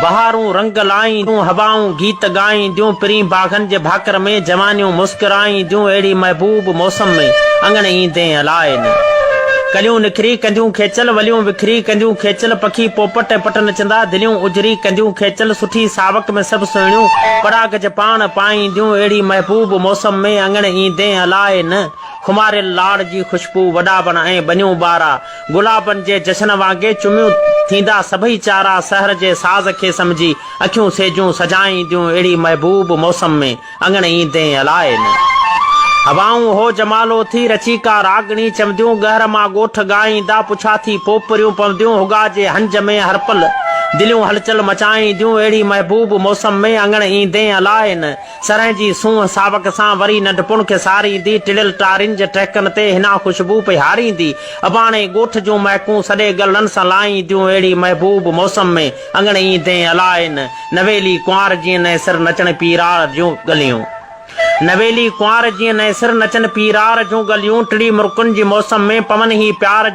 بهارون رنگ لائينديون، هوائون گيت ڳائينديون، پرين باغن جي ڀاڪر ۾ جوانيون مسڪرائينديون، اهڙي محبوب موسم ۾ اڱڻ ايندين الاء نه. ڪليون نکري ڪنديون کيچل، وليون وکري ڪنديون کيچل، پکي پوپٽ ۽ پٽ نچندا، دليون اجري ڪنديون کيچل، سٺي ساوڪ ۾ سڀ سهڻيون پڙاڳ جي پاڻ پائينديون، اهڙي محبوب موسم ۾ اڱڻ ايندين الاء نه. خماريل لاڙ جي خوشبو، وڏا وڻ ۽ ٻنيون ٻارا، گلابن جي جشن وانگي چميون ٿيندا سڀئي چارا سحر جي ساز کي سمجهي اکيون سيجون سجائينديون اهڙي محبوب موسم ۾ اڱڻ ايندين الاء نه هوائون هو جمالو ٿي رچي ڪا راڳڻي چونديون ڳهر مان ڳوٺ ڳائيندا پڇا ٿي پوپريون پونديون هڳا جي هنج ۾ هر پل دليون هلچل مچائينديون اهڙي محبوب موسم ۾ اڱڻ ايندين الاء نه سرهن جي سونهن ساوڪ سان وري ننڍپڻ کي ساريندي، ٽڙيل ٽارين جي ٽهڪن تي حنا خوشبو پئي هاريندي، اباڻي ڳوٺ جون مهڪون سڏي ڳلڙن سان لائينديون، اهڙي محبوب موسم ۾ اڱڻ ايندين الاء نه نويلي ڪنوار جيئن نئين سر نچڻ پيرار جون ڳليون. نويلي ڪنوار جيئن نئين سر نچن پيرار جون ڳليون، ٽڙي مرڪن جي موسم ۾ پون هي پيار.